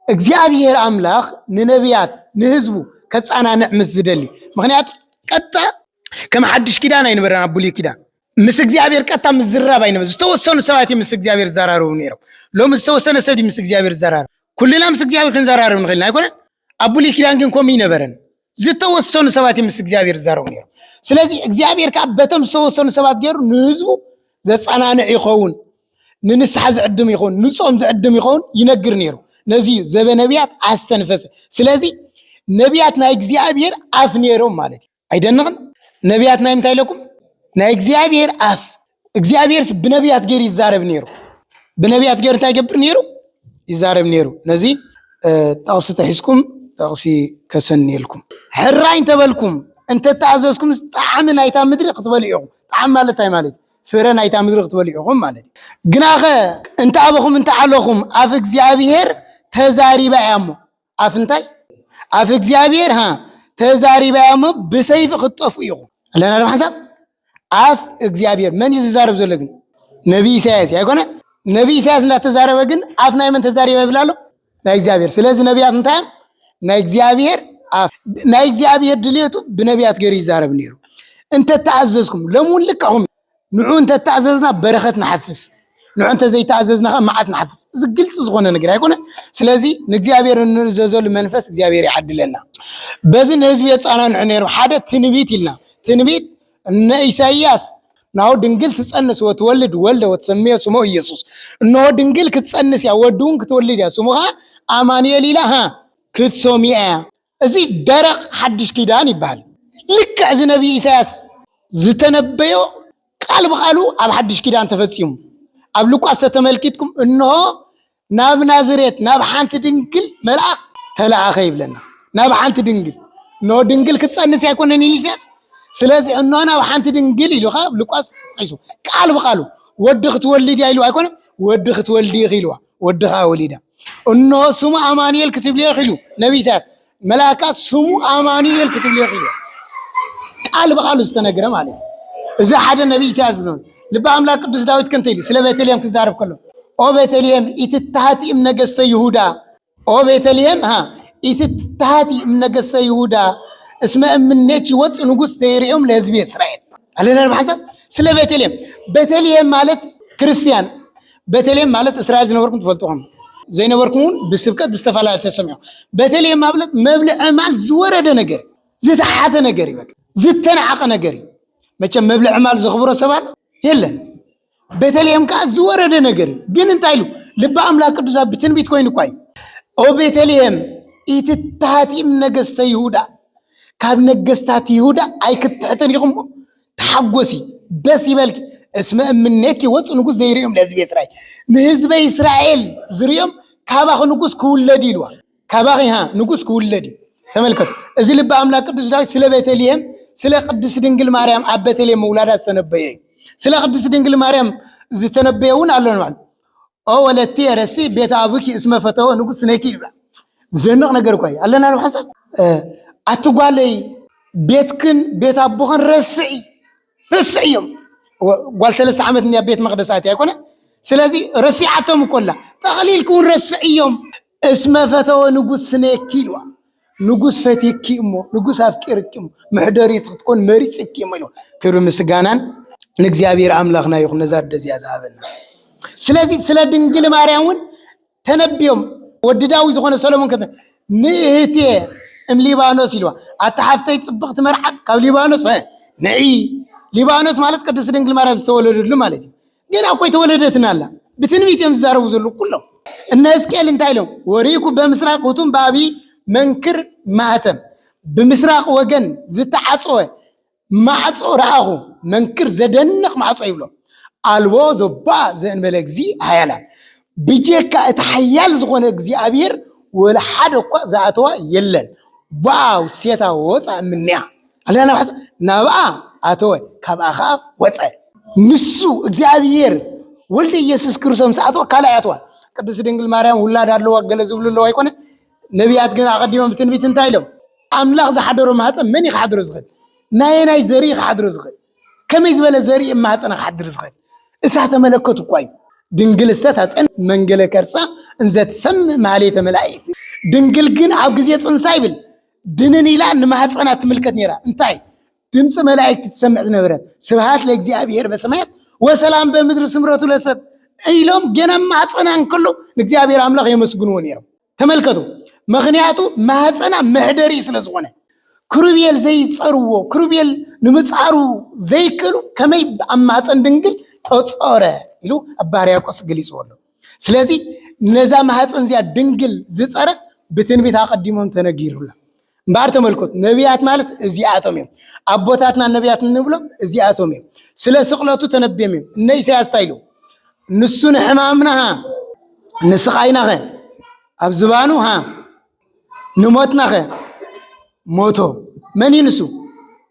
እግዚኣብሔር ኣምላኽ ንነቢያት ንህዝቡ ከፃናንዕ ምስ ዝደሊ። ምክንያቱ ቀጥታ ከም ሓድሽ ኪዳን ኣይነበረን ኣብ ብሉይ ኪዳን ምስ እግዚኣብሔር ቀጥታ ምዝራብ ኣይነበረ። ዝተወሰኑ ሰባት እዮም ምስ እግዚኣብሔር ዝዘራረቡ ነይሮም። ሎሚ ዝተወሰነ ሰብ ምስ እግዚኣብሔር ዝዘራረብ? ኩልና ምስ እግዚኣብሔር ክንዘራረብ ንኽእል ኣይኮነን? ኣብ ብሉይ ኪዳን ግን ከምኡ ይነበረን። ዝተወሰኑ ሰባት እዮም ምስ እግዚኣብሔር ዝዛረቡ ነይሮም። ስለዚ እግዚኣብሔር ከዓ በቶም ዝተወሰኑ ሰባት ገይሩ ንህዝቡ ዘፃናንዕ ይኸውን፣ ንንስሓ ዝዕድም ይኸውን፣ ንፆም ዝዕድም ይኸውን ይነግር ነይሩ። ነዚ ዘበነቢያት ኣስተንፈሰ። ስለዚ ነቢያት ናይ እግዚኣብሔር ኣፍ ነይሮም ማለት እዩ። ኣይደንቕን? ነቢያት ናይ ምንታይ ኢለኩም? ናይ እግዚኣብሔር ኣፍ። እግዚኣብሔርስ ብነቢያት ገይሩ ይዛረብ ነይሩ። ብነቢያት ገይሩ እንታይ ይገብር ነይሩ? ይዛረብ ነይሩ። ነዚ ጠቕሲ ተሒዝኩም ጠቕሲ ከሰንየልኩም። ሕራይ እንተበልኩም እንተተኣዘዝኩም ጣዕሚ ናይታ ምድሪ ክትበልዑ ኢኹም። ጣዕሚ ማለት እንታይ ማለት? ፍረ ናይታ ምድሪ ክትበልዑ ኢኹም ማለት እዩ። ግናኸ እንተ ኣበኹም እንተ ዓለኹም ኣፍ እግዚኣብሔር ተዛሪባ እያ እሞ ኣፍ እንታይ? ኣፍ እግዚኣብሔር ሃ ተዛሪባ እያ እሞ ብሰይፊ ክትጠፍኡ ኢኹም። ኣለና ዶ ሓሳብ? ኣፍ እግዚኣብሔር መን እዩ ዝዛረብ ዘሎ ግን? ነቢይ ኢሳያስ እዩ ኣይኮነ? ነቢይ ኢሳያስ እንዳተዛረበ ግን ኣፍ ናይ መን ተዛሪባ ይብል ኣሎ? ናይ እግዚኣብሔር። ስለዚ ነቢያት እንታይ እዮም? ናይ እግዚኣብሔር ኣፍ። ናይ እግዚኣብሔር ድልየቱ ብነቢያት ገይሩ ይዛረብ ነይሩ። እንተተኣዘዝኩም ሎም እውን ልክዕኹም ንዑ እንተተኣዘዝና በረኸት ንሓፍስ፣ ንዑ እንተዘይተኣዘዝና ኸዓ መዓት ንሓፍስ። እዚ ግልፂ ዝኾነ ነገር ኣይኮነ? ስለዚ ንእግዚኣብሔር እንእዘዘሉ መንፈስ እግዚኣብሔር ይዓድለና። በዚ ንህዝቢ የፃናንዑ ነይሮም። ሓደ ትንቢት ኢልና ትንቢት እነ ኢሳይያስ ናሁ ድንግል ትፀንስ ወትወልድ ወልደ ወትሰምዮ ስሞ ኢየሱስ። እነሆ ድንግል ክትፀንስ እያ ወዲ እውን ክትወልድ እያ ስሙ ኸዓ ኣማኑኤል ኢላ ሃ ክትሰምዮ እያ። እዚ ደረቕ ሓድሽ ኪዳን ይበሃል። ልክዕ እዚ ነቢይ ኢሳያስ ዝተነበዮ ቃል ብቓሉ ኣብ ሓድሽ ኪዳን ተፈጺሙ። ኣብ ሉቃስ ተተመልኪትኩም እንሆ ናብ ናዝሬት ናብ ሓንቲ ድንግል መልኣኽ ተለኣኸ ይብለና። ናብ ሓንቲ ድንግል እንሆ ድንግል ክትጸንስ ኣይኮነን ኢሉ ኢሳያስ። ስለዚ እንሆ ናብ ሓንቲ ድንግል ኢሉ ካብ ሉቃስ ሒሱ ቃል ብቓሉ ወዲ ክትወልድ እያ ኢሉ ኣይኮነ ወዲ ክትወልድ ኢኺ ኢልዋ። ወዲ ኸዓ ወሊዳ። እንሆ ስሙ ኣማኑኤል ክትብልዮ ኢኺ ኢሉ ነቢ ኢሳያስ። መልኣካ ስሙ ኣማኑኤል ክትብልዮ ኢኺ ኢልዋ። ቃል ብቃሉ ዝተነግረ ማለት እዩ። እዚ ሓደ ነቢ ኢሳያስ ዝነበረ። ልቢ ኣምላክ ቅዱስ ዳዊት ከንተ ኢሉ ስለ ቤተልሔም ክዛረብ ከሎ፣ ኦ ቤተልሔም ኢትትሃቲ እም ነገስተ ይሁዳ፣ ኦ ቤተልሔም ሃ ኢትትሃቲ እም ነገስተ ይሁዳ እስመ እምኔኪ ወፅ ንጉስ ዘይርእዮም ለህዝቢ እስራኤል። ኣለና ብሓሳብ ስለ ቤተልሔም። ቤተልሔም ማለት ክርስትያን ቤተልሔም ማለት እስራኤል ዝነበርኩም ትፈልጥኹም ዘይነበርኩም እውን ብስብከት ብዝተፈላለየ ተሰሚዑ። ቤተልሔም ማለት መብልዒ ማል ዝወረደ ነገር ዝተሓተ ነገር እዩ። በቃ ዝተናዓቀ ነገር እዩ። መቸም መብልዒ ማል ዘኽብሮ ሰብ ኣሎ የለን። ቤተልሔም ከዓ ዝወረደ ነገር እዩ። ግን እንታይ ኢሉ ልቢ ኣምላክ ቅዱሳት ብትንቢት ኮይኑ እኳ እዩ። ኦ ቤተልሔም ኢትትሃቲም ነገስተ ይሁዳ፣ ካብ ነገስታት ይሁዳ ኣይክትሕትን ኢኹም እሞ ተሓጎሲ፣ ደስ ይበልኪ። እስመ እምኔኪ ወፅ ንጉስ ዘይርእዮም ለህዝቢ እስራኤል፣ ንህዝበ እስራኤል ዝርእዮም ካባኺ ንጉስ ክውለድ ኢልዋ። ካባኺ ሃ ንጉስ ክውለድ እዩ። ተመልከቱ፣ እዚ ልቢ ኣምላክ ቅዱስ ዳዊት ስለ ቤተልሔም ስለ ቅድስት ድንግል ማርያም ኣብ ቤተልሔም ምውላዳ ዝተነበየ እዩ። ስለ ቅድስት ድንግል ማርያም ዝተነበየ እውን ኣሎ ንባዕሉ። ኦ ወለቲ ረሲ ቤት ኣቡኪ እስመ ፈተወ ንጉስ ስኔኪ ይብላ። ዝደንቕ ነገር እኳ እዩ ኣለና ሎ ሓሳብ። ኣቲ ጓለይ ቤትክን ቤት ኣቦኽን ረስዒ ረስዕዮም። ጓል ሰለስተ ዓመት እንዲያ ቤት መቅደስ ኣትያ ኣይኮነ። ስለዚ ረሲዓቶም እኮ ኣላ። ጠቕሊልኪ እውን ረስዕዮም። እስመ ፈተወ ንጉስ ስኔኪ ኢልዋ። ንጉስ ፈቲኪ እሞ ንጉስ ኣፍቂርኪ እሞ መሕደሪት ክትኮን መሪፅኪ እሞ ኢልዋ። ክብሪ ምስጋናን ንእግዚኣብሔር ኣምላኽና ይኹን ነዛ ኣደ እዚኣ ዝሃበና። ስለዚ ስለ ድንግል ማርያም እውን ተነቢዮም። ወዲ ዳዊት ዝኾነ ሰሎሞን ከ ንእህቴ እም ሊባኖስ ኢልዋ። ኣታ ሓፍተይ ጽብቕቲ መርዓት ካብ ሊባኖስ ንዒ። ሊባኖስ ማለት ቅድስት ድንግል ማርያም ዝተወለደሉ ማለት እዩ። ገና እኮ ኣይተወለደትን ኣላ። ብትንቢት እዮም ዝዛረቡ ዘለዉ ኩሎም። እነ ሕዝቅኤል እንታይ ኢሎም? ወሪኩ በምስራቅ ውቱም በአቢ መንክር ማህተም፣ ብምስራቅ ወገን ዝተዓጸወ ማዕጾ ረኣኹ። መንክር ዘደንቕ ማዕጾ ይብሎ። ኣልቦ ዞባ ዘእንበለ እግዚ ሓያላን፣ ብጀካ እቲ ሓያል ዝኾነ እግዚኣብሔር ወላ ሓደ እኳ ዝኣተዋ የለን። ብኣ ውሴታ ወፃ እምንያ ኣለና። ናብኣ ኣተወ፣ ካብኣ ከዓ ወፀ። ንሱ እግዚኣብሔር ወልደ ኢየሱስ ክርስቶስ ምስ ኣተወ ካልእ ኣያትዋ ቅድስት ድንግል ማርያም ውላድ ኣለዋ ገለ ዝብሉ ኣለዋ ኣይኮነ። ነቢያት ግን ኣቐዲሞም ብትንቢት እንታይ ኢሎም? ኣምላኽ ዝሓደሮ ማህፀን መን እዩ ክሓድሮ ዝኽእል? ናየናይ ዘርኢ ክሓድሮ ዝኽእል? ከመይ ዝበለ ዘርኢ ማህፀና ክሓድር ዝኽእል? እሳ ተመለከቱ እኳ እዩ። ድንግል እሰታፀን መንገለ ከርሳ እንዘትሰምዕ ማህሌተ መላእክት። ድንግል ግን ኣብ ግዜ ፅንሳ ይብል ድንን ኢላ ንማህፀና ትምልከት ነይራ። እንታይ ድምፂ መላእክት ትሰምዕ ዝነበረት? ስብሃት ለእግዚኣብሔር በሰማያት ወሰላም በምድር ስምረቱ ለሰብ ኢሎም ገና ማህፀና እንከሎ ንእግዚኣብሔር ኣምላኽ የመስግንዎ ነይሮም። ተመልከቱ። ምኽንያቱ ማህፀና መሕደሪ ስለ ዝኾነ ክሩቤል ዘይፀርዎ ክሩቤል ንምፃሩ ዘይክእሉ ከመይ ኣብ ማህፀን ድንግል ተፆረ ኢሉ ኣባ ሕርያቆስ ገሊፅዎ ኣሎ። ስለዚ ነዛ ማህፀን እዚኣ ድንግል ዝፀረት ብትንቢት ኣቐዲሞም ተነጊሩላ። እምበኣር ተመልከቱ፣ ነቢያት ማለት እዚኣቶም እዮም። ኣቦታትና ነቢያት እንብሎም እዚኣቶም እዮም። ስለ ስቕለቱ ተነብዮም እዮም። እነ ኢሳያስ እንታይ ኢሉ? ንሱ ንሕማምና ሃ ንስቓይናኸ ኣብ ዝባኑ ሃ ንሞትናኸ ሞቶ። መን እዩ ንሱ?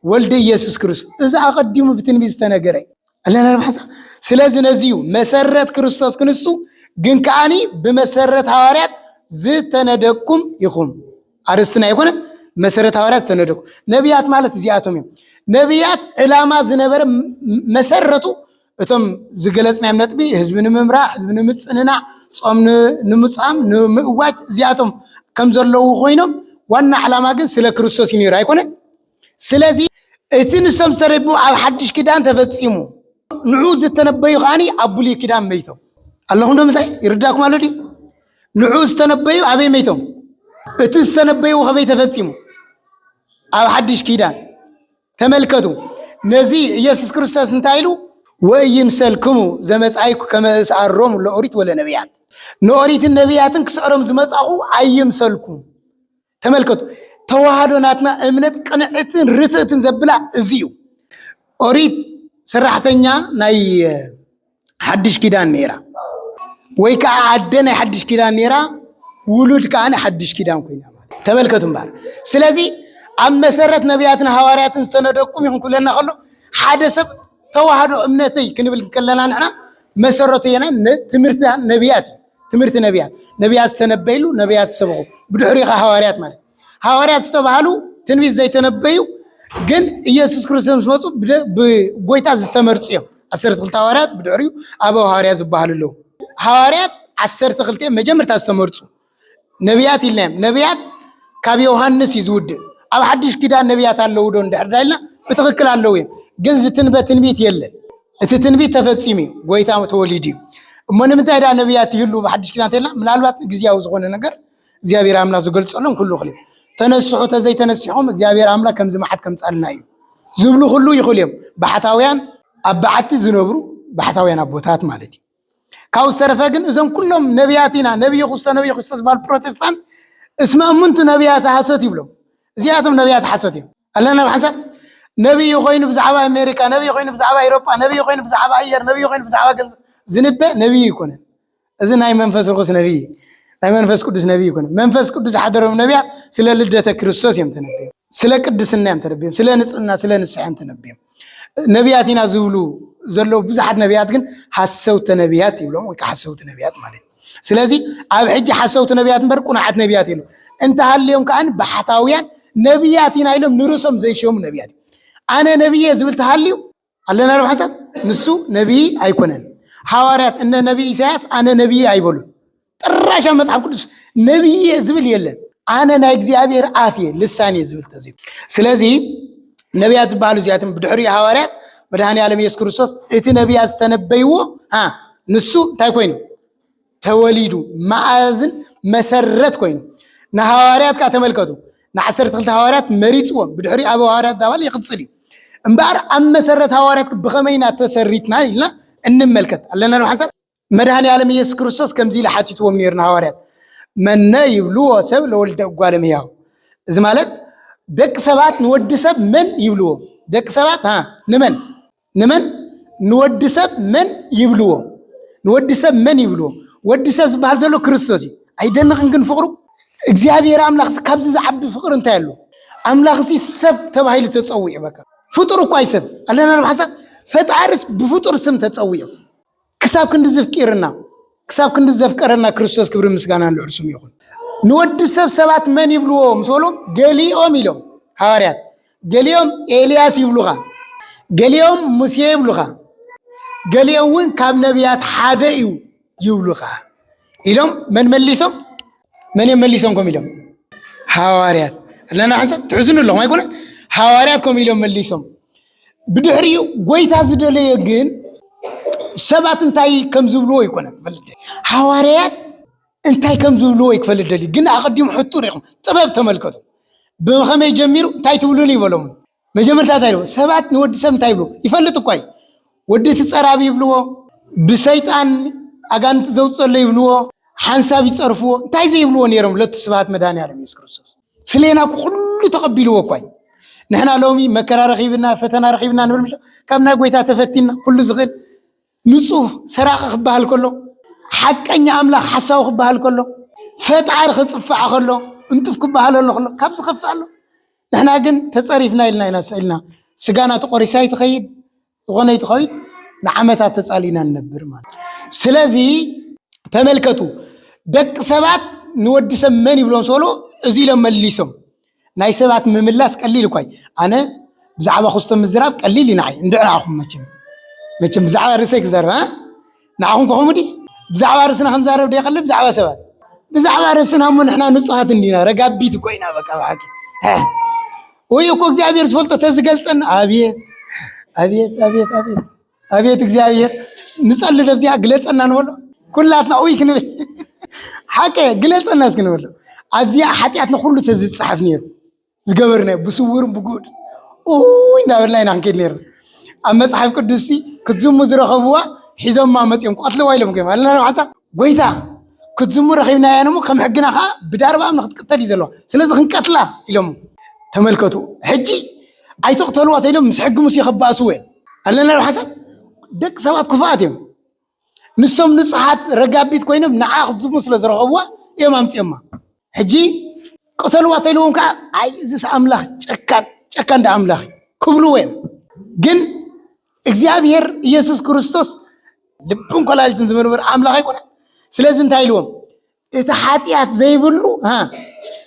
ወልደ ኢየሱስ ክርስቶስ። እዚ ኣቐዲሙ ብትንቢት ዝተነገረ እዩ። ኣለና ዶ ሓንሳብ? ስለዚ ነዚ እዩ መሰረት ክርስቶስ ክንሱ ግን ከኣኒ ብመሰረት ሃዋርያት ዝተነደቅኩም ኢኹም። ኣርእስትና ኣይኮነን መሰረት ሃዋርያት ዝተነደቁ። ነቢያት ማለት እዚኣቶም እዮም። ነቢያት ዕላማ ዝነበረ ም- መሰረቱ እቶም ዝገለጽናዮም ነጥቢ ህዝቢ ንምምራእ፣ ህዝቢ ንምጽንናዕ፣ ጾም ን- ንምጻም፣ ንምእዋጅ እዚኣቶም ከም ዘለዉ ኮይኖም ዋና ዕላማ ግን ስለ ክርስቶስ እዩ ነይሩ ኣይኮነን። ስለዚ እቲ ንሶም ዝተረቡ ኣብ ሓድሽ ኪዳን ተፈጺሙ ንዑ ዝተነበዩ ከዓኒ ኣብ ብሉይ ኪዳን መይቶም ኣለኹም ዶ ምሳይ ይርዳኩም ኣሎ ድዩ? ንዑ ዝተነበዩ ኣበይ መይቶም? እቲ ዝተነበዩ ከበይ ተፈጺሙ? ኣብ ሓድሽ ኪዳን። ተመልከቱ፣ ነዚ ኢየሱስ ክርስቶስ እንታይ ኢሉ? ወእይምሰልክሙ ዘመጻይኩ ከመ እስኣሮሙ ለኦሪት ወለነቢያት፣ ንኦሪትን ነቢያትን ክስዕሮም ዝመጻኹ ኣይምሰልኩም። ተመልከቱ፣ ተዋህዶ ናትና እምነት ቅንዕትን ርትእትን ዘብላ እዚ እዩ። ኦሪት ሰራሕተኛ ናይ ሓድሽ ኪዳን ነይራ፣ ወይ ከዓ ኣደ ናይ ሓድሽ ኪዳን ነይራ፣ ውሉድ ከዓ ናይ ሓድሽ ኪዳን ኮይና ማለት ተመልከቱ እምበኣር። ስለዚ ኣብ መሰረት ነቢያትን ሃዋርያትን ዝተነደቅኩም ይኹን ክብለና ከሎ ሓደ ሰብ ተዋህዶ እምነተይ ክንብል ከለና ንሕና መሰረቱ የና ትምህርቲ ነቢያት እዩ። ትምህርቲ ነቢያት ነቢያት ዝተነበይሉ ነቢያት ዝሰብኹ ብድሕሪኡ ከዓ ሃዋርያት ማለት ሃዋርያት ዝተባህሉ ትንቢት ዘይተነበዩ ግን ኢየሱስ ክርስቶስ ምስ መፁ ብደ- ብጎይታ ዝተመርፁ እዮም። ዓሰርተ ክልተ ሃዋርያት ብድሕሪኡ ኣበው ሃዋርያት ዝበሃሉ ኣለዉ። ሃዋርያት ዓሰርተ ክልተ መጀመርታ ዝተመርፁ ነቢያት ኢልናዮም። ነቢያት ካብ ዮሃንስ እዩ ዝውድእ። ኣብ ሓድሽ ኪዳን ነቢያት ኣለዉ ዶ እንድሕር ዳ ኢልና ብትኽክል ኣለዉ እዮም። ግን ዝትንበ ትንቢት የለን። እቲ ትንቢት ተፈጺሙ እዩ። ጎይታ ተወሊዱ እዩ። እሞ ንምንታይ ዳ ነቢያት ይህሉ ብሓድሽ ኪዳን ተልና ምናልባት ግዝያዊ ዝኾነ ነገር እግዚኣብሔር ኣምላኽ ዝገልጸሎም ክህሉ ይኽእል እዩ። ተነስሑ ተዘይተነሲሖም እግዚኣብሔር ኣምላኽ ከምዚ መዓት ከምጻልና እዩ ዝብሉ ክህሉ ይኽእሉ እዮም። ባሕታውያን ኣብ በዓቲ ዝነብሩ ባሕታውያን ኣቦታት ማለት እዩ። ካብኡ ዝተረፈ ግን እዞም ኩሎም ነቢያት ኢና ነቢይ ክስቶ ነቢይ ክስቶ ዝበሃሉ ፕሮቴስታንት እስመ እሙንቱ ነቢያት ሓሶት ይብሎም። እዚኣቶም ነቢያት ሓሶት እዮም። ኣለና ብሓንሳብ ነቢይ ኮይኑ ብዛዕባ ኣሜሪካ ነቢይ ኮይኑ ብዛዕባ ኤሮጳ ነቢይ ኮይኑ ብዛዕባ ኣየር ነቢይ ኮይኑ ብዛዕባ ገንዘብ ዝንበ ነቢይ ኣይኮነን። እዚ ናይ መንፈስ ርኩስ ነቢይ ናይ መንፈስ ቅዱስ ነቢይ ኣይኮነን። መንፈስ ቅዱስ ዝሓደሮም ነቢያት ስለ ልደተ ክርስቶስ እዮም ተነቢዮም፣ ስለ ቅድስና እዮም ተነቢዮም፣ ስለ ንጽህና ስለ ንስሐ እዮም ተነቢዮም። ነቢያት ኢና ዝብሉ ዘለዉ ብዙሓት ነቢያት ግን ሓሰውተ ነቢያት ይብሎም ወይ ከዓ ሓሰውቲ ነቢያት ማለት እዩ። ስለዚ ኣብ ሕጂ ሓሰውቲ ነቢያት እምበር ቁኑዓት ነቢያት የሉ። እንተሃልዮም ከዓ ባሕታውያን ነቢያት ኢና ኢሎም ንርእሶም ዘይሸሙ ነቢያት እዮም። ኣነ ነቢየ ዝብል ተሃልዩ ኣለና ዶ ሓንሳብ ንሱ ነቢይ ኣይኮነን። ሃዋርያት እነ ነቢይ ኢሳያስ ኣነ ነቢይ ኣይበሉን። ጥራሽ ኣብ መጽሓፍ ቅዱስ ነቢይ እየ ዝብል የለን። ኣነ ናይ እግዚኣብሔር ኣፍ እየ ልሳን እየ ዝብል ተዘይኮ ስለዚ ነቢያት ዝበሃሉ እዚኣቶም ብድሕሪኡ ሃዋርያት መድሃኒ ዓለም የሱስ ክርስቶስ እቲ ነቢያት ዝተነበይዎ ኣ ንሱ እንታይ ኮይኑ ተወሊዱ መኣዝን መሰረት ኮይኑ ንሃዋርያት ከዓ ተመልከቱ ንዓሰርተ ክልተ ሃዋርያት መሪፅዎም ብድሕሪኡ ኣብ ሃዋርያት ዳባል ይቕፅል እዩ እምበኣር ኣብ መሰረት ሃዋርያት ብኸመይና ተሰሪትና ኢልና እንመልከት ኣለና ሓሳብ መድሃኒ ዓለም ኢየሱስ ክርስቶስ ከምዚ ኢለ ሓቲትዎም ነይሩ ንሃዋርያት መነ ይብልዎ ሰብ ለወልደ እጓለ እምሕያው እዚ ማለት ደቂ ሰባት ንወዲ ሰብ መን ይብልዎ ደቂ ሰባት ንመን ንመን ንወዲ ሰብ መን ይብልዎ ንወዲ ሰብ መን ይብልዎ ወዲ ሰብ ዝበሃል ዘሎ ክርስቶስ እዩ ኣይደንቕን ግን ፍቕሩ እግዚኣብሔር ኣምላኽሲ ካብዚ ዝዓቢ ፍቕሪ እንታይ ኣሎ? ኣምላኽሲ ሰብ ተባሂሉ ተጸዊዑ፣ በቃ ፍጡር እኳ እዩ ሰብ ኣለና ሓሳብ ፈጣሪስ ብፍጡር ስም ተጸዊዑ። ክሳብ ክንዲ ዘፍቂርና ክሳብ ክንዲ ዘፍቀረና ክርስቶስ ክብሪ ምስጋና ልዑል ስሙ ይኹን። ንወዲ ሰብ ሰባት መን ይብልዎ ምስ በሎም፣ ገሊኦም ኢሎም ሃዋርያት፣ ገሊኦም ኤልያስ ይብሉኻ፣ ገሊኦም ሙሴ ይብሉኻ፣ ገሊኦም እውን ካብ ነቢያት ሓደ እዩ ይብሉኻ ኢሎም መን መሊሶም? መን እዮም መሊሶም ከም ኢሎም? ሃዋርያት ኣለና ሓንሳብ ትሕዝኑ ኣለኹም ኣይኮነን? ሃዋርያት ከም ኢሎም መሊሶም። ብድሕሪኡ ጎይታ ዝደለዮ ግን ሰባት እንታይ ከም ዝብልዎ ኣይኮነን ክፈልጥ። ሃዋርያት እንታይ ከም ዝብልዎ እዩ ክፈልጥ ደልዩ። ግን ኣቐዲሙ ሕቱ ርኢኹም ጥበብ ተመልከቱ። ብኸመይ ጀሚሩ? እንታይ ትብሉን ይበሎም። መጀመርታ እንታይ ይብልዎ? ሰባት ንወዲ ሰብ እንታይ ይብልዎ? ይፈልጥ እኳ እዩ። ወዲ እቲ ጸራቢ ይብልዎ፣ ብሰይጣን ኣጋንንቲ ዘውጸሎ ይብልዎ፣ ሓንሳብ ይጸርፍዎ። እንታይ ዘይብልዎ ነይሮም ለቱ ስብሃት መድኃኔዓለም ኢየሱስ ክርስቶስ። ስሌና እኮ ኩሉ ተቐቢልዎ እኳ እዩ። ንሕና ሎሚ መከራ ረኺብና፣ ፈተና ረኺብና ንብል ምሽ-፣ ካብ ናይ ጎይታ ተፈቲና፣ ኩሉ ዝኽእል ንጹህ ሰራቒ ክበሃል ከሎ፣ ሓቀኛ ኣምላኽ ሓሳዊ ክበሃል ከሎ፣ ፈጣሪ ክጽፋዕ ከሎ፣ እንጥፍ ክበሃል ኣሎ ከሎ፣ ካብ ዝኸፍእ ኣሎ። ንሕና ግን ተጸሪፍና ኢልና ኢና ስእልና። ስጋና ተቖሪሳ ይትኸይድ፣ ዝኾነ ይትኸይድ፣ ንዓመታት ተጻሊእና ንነብር ማለት። ስለዚ ተመልከቱ፣ ደቂ ሰባት ንወዲ ሰብ መን ይብሎም ዝበሉ፣ እዚ ኢሎም መሊሶም። ናይ ሰባት ምምላስ ቀሊል እኳ እዩ። ኣነ ብዛዕባ ክስቶ ምዝራብ ቀሊል እዩ ንዓይ፣ እንድዒ ንዓኹም መቸም። መቸም ብዛዕባ ርእሰይ ክዛረብ፣ እ? ንዓኹም ከ ከምኡ ድዩ? ብዛዕባ ርእስና ክንዛረብ ዶ ይቐልል? ብዛዕባ ሰባት? ብዛዕባ ርእስና እሞ ንሕና ንጹሃት እንዲና፣ ረጋቢት እኮ ኢና በቃ ብሓቂ። እ። ወይ እኮ እግዚኣብሔር ዝፈልጦ ተዝገልጸና፣ ኣቤት፣ ኣቤት፣ ኣቤት፣ ኣቤት፣ ኣቤት እግዚኣብሔር፣ ንጸሊ ዶ ኣብዚኣ ግለጸና ንበሎ? ኩላትና ኡይ ክንብል። ሓቀ ግለጸና እስኪ ንበሎ። ኣብዚኣ ሓጢኣትና ኩሉ ተዝጸሓፍ ነይሩ። ዝገበርናዮ ብስውርን ብግሁድ ኡይ እንዳበልና ኢና ክንከይድ ነይርና። ኣብ መጽሓፍ ቅዱስ ሲ ክትዝሙ ዝረኸብዋ ሒዞማ መጺኦም ክቐትልዋ ኢሎም እዮም ኣለና ሓንሳብ። ጎይታ ክትዝሙ ረኺብናያ እሞ ከም ሕግና ኸዓ ብዳርባ እምኒ ክትቅተል እዩ ዘለዋ። ስለዚ ክንቀትላ ኢሎም። ተመልከቱ። ሕጂ ኣይትቕተልዋ ተኢሎም ምስ ሕጊ ሙሴ ከባእስዎ እዮም። ኣለና ሓንሳብ። ደቂ ሰባት ክፉኣት እዮም። ንሶም ንጹሓት ረጋቢት ኮይኖም ንዓ ክትዝሙ ስለ ዝረኸብዋ እዮም ኣምጺኦማ። ሕጂ ቅተልዋ ተኢልዎም ከዓ ኣይ እዚስ ኣምላኽ ጨካን፣ ጨካን ዳ ኣምላኽ እዩ ክብልዎ እዮም። ግን እግዚኣብሔር ኢየሱስ ክርስቶስ ልብን ኮላሊትን ዝምርምር ኣምላኽ ኣይኮነን። ስለዚ እንታይ ኢልዎም? እቲ ሓጢኣት ዘይብሉ፣ ሃ፣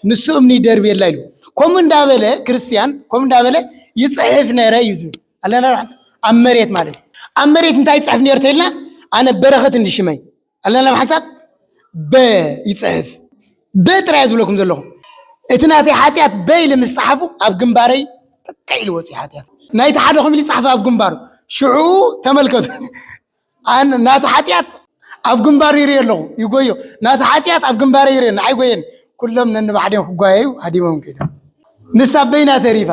ንሱ እምኒ ይደርብየላ ኢሉ። ከምኡ እንዳበለ ክርስትያን፣ ከምኡ እንዳበለ ይጽሕፍ ነረ እዩ ዝብል። ኣለና ኣብ ሓንሳብ፣ ኣብ መሬት ማለት እዩ። ኣብ መሬት እንታይ ይጽሕፍ ነሩ ተኢልና፣ ኣነ በረኸት እንዲ ሽመይ። ኣለና ኣብ ሓንሳብ፣ በ ይጽሕፍ። በ ጥራይ ዝብለኩም ዘለኹ። እቲ ናተይ ሓጢኣት በ ኢሉ ምስ ጸሓፉ፣ ኣብ ግንባረይ ጥቅዕ ኢሉ ወጽእ ሓጢኣት። ናይቲ ሓደ ከም ኢሉ ይጽሓፍ ኣብ ግንባሩ። ሽዑ ተመልከቱ። ኣን-፣ ናቱ ሓጢኣት ኣብ ግንባሩ ይርኢ ኣለኹ፣ ይጎዮ። ናቱ ሓጢኣት ኣብ ግንባረ ይርኢ፣ ንዓይ ጎየን። ኩሎም ነንባዕድዮም ክጓየዩ ሃዲሞም ከይዶም። ንሳ በይና ተሪፋ።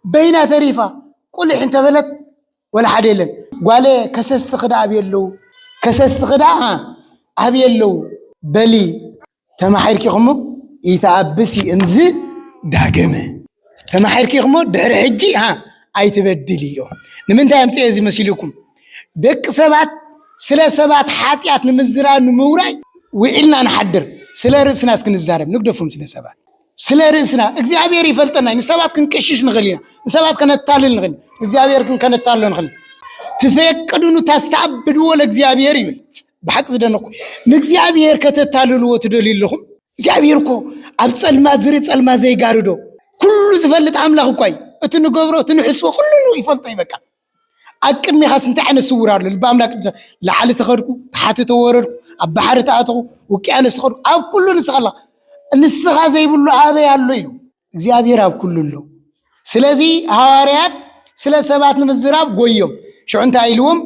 በይና ተሪፋ። ቁልሕ እንተበለት ወላ ሓደ የለን። ጓለ ከሰስቲ ክዳ ኣብ የለዉ። ከሰስቲ ክዳ፣ አ፣ ኣብ የለዉ። በሊ ተማሒርኪ እሞ ኢተኣብሲ እምዝ ዳግም። ተማሒርኪ እሞ ድሕሪ ሕጂ፣ ሃ፣ ኣይትበድሊ እዮም። ንምንታይ ኣምጽኤ እዚ መሲልኩም? ደቂ ሰባት ስለ ሰባት ሓጢኣት ንምዝራብ ንምውራይ ውዒልና ንሓድር። ስለ ርእስና እስኪ ንዛረብ፣ ንግደፎም ስለ ሰባት። ስለ ርእስና፣ እግዚኣብሔር ይፈልጠና፣ ንሰባት ክንቅሽሽ ንኽእል ኢና፣ ንሰባት ከነታልል ንኽእል ኢና፣ እግዚኣብሔር ግን ከነታልሎ ንኽእል ኢና። ትፈቅዱኑ ታስተኣብድዎ ለእግዚኣብሔር ይብል። ብሓቂ ዝደነቁ። ንእግዚኣብሔር ከተታልልዎ ትደልዩ ኣለኹም? እግዚኣብሔር እኮ ኣብ ጸልማ ዝርኢ ጸልማ ዘይጋርዶ፣ ኩሉ ዝፈልጥ ኣምላኽ እኳ እዩ። እቲ ንገብሮ፣ እቲ ንሕስቦ፣ ኩሉ ይፈልጦ እዩ በቃ። ኣብ ቅድሜኻስ እንታይ ዓይነት ስውር ኣሎ? ልቢ ኣምላክ ቅዱሳን፣ ላዕሊ ተኸድኩ፣ ታሕቲ ተወረድኩ፣ ኣብ ባሕሪ ተኣተኹ፣ ውቅያኖስ ተኸድኩ፣ ኣብ ኩሉ ንስኻ ኣለኻ። ንስኻ ዘይብሉ ኣበይ ኣሎ ኢሉ። እግዚኣብሔር ኣብ ኩሉ ኣሎ። ስለዚ ሃዋርያት ስለ ሰባት ንምዝራብ ጎዮም። ሽዑ እንታይ ኢልዎም?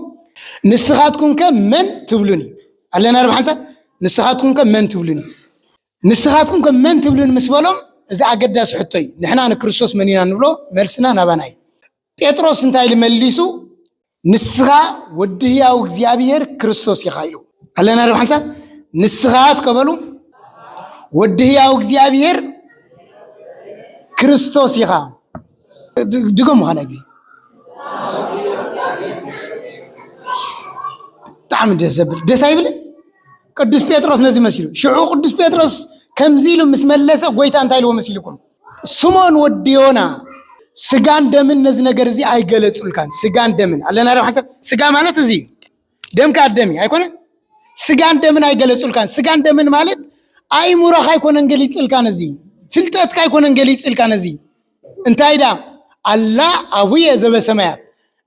"ንስኻትኩም ከ መን ትብሉኒ?" ኣለና ዶ ብሓንሳብ? "ንስኻትኩም ከ መን ትብሉኒ?" ንስኻትኩም ከ መን ትብሉኒ ምስ በሎም፣ እዚ ኣገዳሲ ሕቶ እዩ። ንሕና ንክርስቶስ መን ኢና ንብሎ? መልስና ናባና እዩ። ጴጥሮስ እንታይ ኢሉ መሊሱ? "ንስኻ ወዲ ህያው እግዚኣብሔር ክርስቶስ ኢኻ" ኢሉ። ኣለና ዶ ሓንሳብ? "ንስኻ" እስከ በሉ፣ "ወዲ ህያው እግዚኣብሔር ክርስቶስ ኢኻ።" ድ-፣ ድገሙ ካልኣይ ግዜ። ብጣዕሚ ደስ ዘብል፣ ደስ ኣይብልን? ቅዱስ ጴጥሮስ ነዚ መሲሉ። ሽዑ ቅዱስ ጴጥሮስ ከምዚ ኢሉ ምስ መለሰ ጎይታ እንታይ ኢልዎ መሲልኩም? ስምኦን ወዲ ዮና፣ ስጋን ደምን ነዚ ነገር እዚ ኣይገለጹልካን። ስጋን ደምን ኣለና ዶ ሓሳብ? ስጋ ማለት እዚ እዩ። ደም ከኣ ደም እዩ ኣይኮነ? ስጋን ደምን ኣይገለጹልካን። ስጋን ደምን ማለት ኣይምሮኻ ኣይኮነን ገሊጽልካ ነዚ፣ ፍልጠትካ ኣይኮነን ገሊጽልካ ነዚ። እንታይ ዳ ኣላ ኣቡየ ዘበሰማያት፣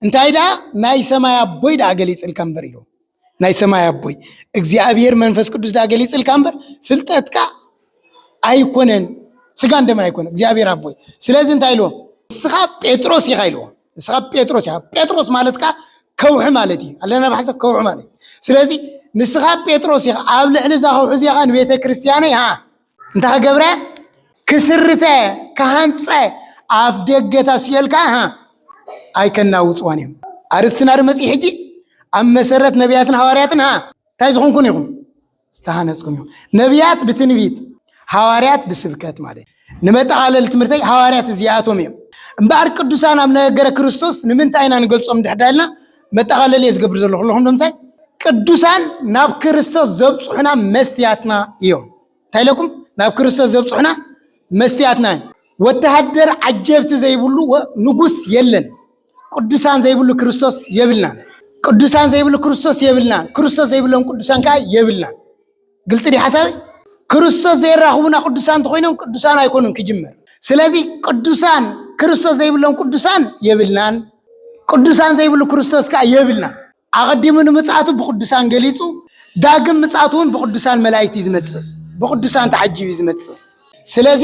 እንታይ ዳ ናይ ሰማይ ኣቦይ ዳ ገሊጽልካ እምበር ኢሉ። ናይ ሰማይ ኣቦይ እግዚኣብሔር መንፈስ ቅዱስ ዳ ገሊጽልካ እምበር ፍልጠትካ ኣይኮነን፣ ስጋን ደምን ኣይኮነን እግዚኣብሔር ኣቦይ። ስለዚ እንታይ ኢልዎ? ንስኻ ጴጥሮስ ኢኻ ኢልዎ። ንስኻ ጴጥሮስ ኢኻ። ጴጥሮስ ማለት ከ ከውሒ ማለት እዩ። ኣለና ብሓንሳብ ከውሒ ማለት እዩ። ስለዚ ንስኻ ጴጥሮስ ኢኻ። ኣብ ልዕሊ እዛ ከውሒ እዚኣ ከ ንቤተ ክርስቲያነይ ሃ እንታይ ክገብረ? ክስርተ፣ ክሃንፀ፣ ኣፍ ደገ ታስዮልካ ሃ ኣይከናውፅዋን እዮም። ኣርእስትና ዶ መፅኢ ሕጂ? ኣብ መሰረት ነቢያትን ሃዋርያትን ሃ እንታይ ዝኾንኩን ኢኹም? ዝተሃነፅኩም ኢኹም። ነቢያት ብትንቢት፣ ሃዋርያት ብስብከት ማለት እዩ። ንመጠቓለሊ ትምህርተይ ሃዋርያት እዚኣቶም እዮም። እምበኣር ቅዱሳን ኣብ ነገረ ክርስቶስ ንምንታይ ኢና ንገልጾም እንድሕር ዳልና መጠቓለሊ እየ ዝገብር ዘለኹ ኣለኹም። ዶምሳይ ቅዱሳን ናብ ክርስቶስ ዘብጽሑና መስትያትና እዮም። እንታይ ኢለኩም? ናብ ክርስቶስ ዘብጽሑና መስትያትና እዮም። ወተሃደር ዓጀብቲ ዘይብሉ ወ-፣ ንጉስ የለን። ቅዱሳን ዘይብሉ ክርስቶስ የብልናን። ቅዱሳን ዘይብሉ ክርስቶስ የብልናን። ክርስቶስ ዘይብሎም ቅዱሳን ከዓ የብልናን። ግልፂ ድዩ ሓሳበይ? ክርስቶስ ዘይራኽቡና ቅዱሳን እንተኾይኖም ቅዱሳን ኣይኮኑን ክጅመር። ስለዚ ቅዱሳን ክርስቶስ ዘይብሎም ቅዱሳን የብልናን። ቅዱሳን ዘይብሉ ክርስቶስ ከዓ የብልናን። ኣቐዲሙ ንምጽኣቱ ብቅዱሳን ገሊጹ፣ ዳግም ምጽኣቱ እውን ብቅዱሳን መላእክት እዩ ዝመጽእ፣ ብቅዱሳን ተዓጂቡ እዩ ዝመጽእ። ስለዚ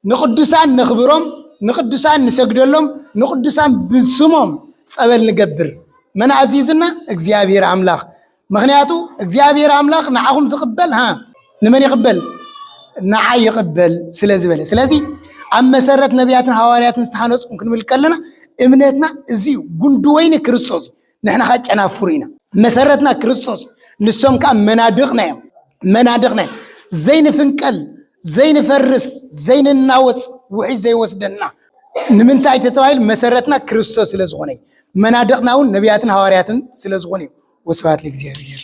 ንቅዱሳን ነኽብሮም፣ ንቅዱሳን ንሰግደሎም፣ ንቅዱሳን ብስሞም ጸበል ንገብር። መን ኣዚዝና? እግዚኣብሔር ኣምላኽ። ምኽንያቱ እግዚኣብሔር ኣምላኽ ንዓኹም ዝቕበል ሃ ንመን ይቕበል? ንዓይ ይቕበል ስለ ዝበለ። ስለዚ ኣብ መሰረት ነቢያትን ሃዋርያትን ዝተሃነጽኩም ክንብል ከለና እምነትና እዚ እዩ። ጉንዲ ወይኒ ክርስቶስ እዩ። ንሕና ኸዓ ጨናፍሩ ኢና። መሰረትና ክርስቶስ እዩ። ንሶም ከኣ መናድቕና እዮም። መናድቕና እዮም። ዘይንፍንቀል፣ ዘይንፈርስ፣ ዘይንናወጽ፣ ውሒጅ ዘይወስደና። ንምንታይ ተተባሂሉ? መሰረትና ክርስቶስ ስለ ዝኾነ እዩ። መናድቕና እውን ነቢያትን ሃዋርያትን ስለ ዝኾኑ እዩ። ወስብሐት ለእግዚኣብሔር።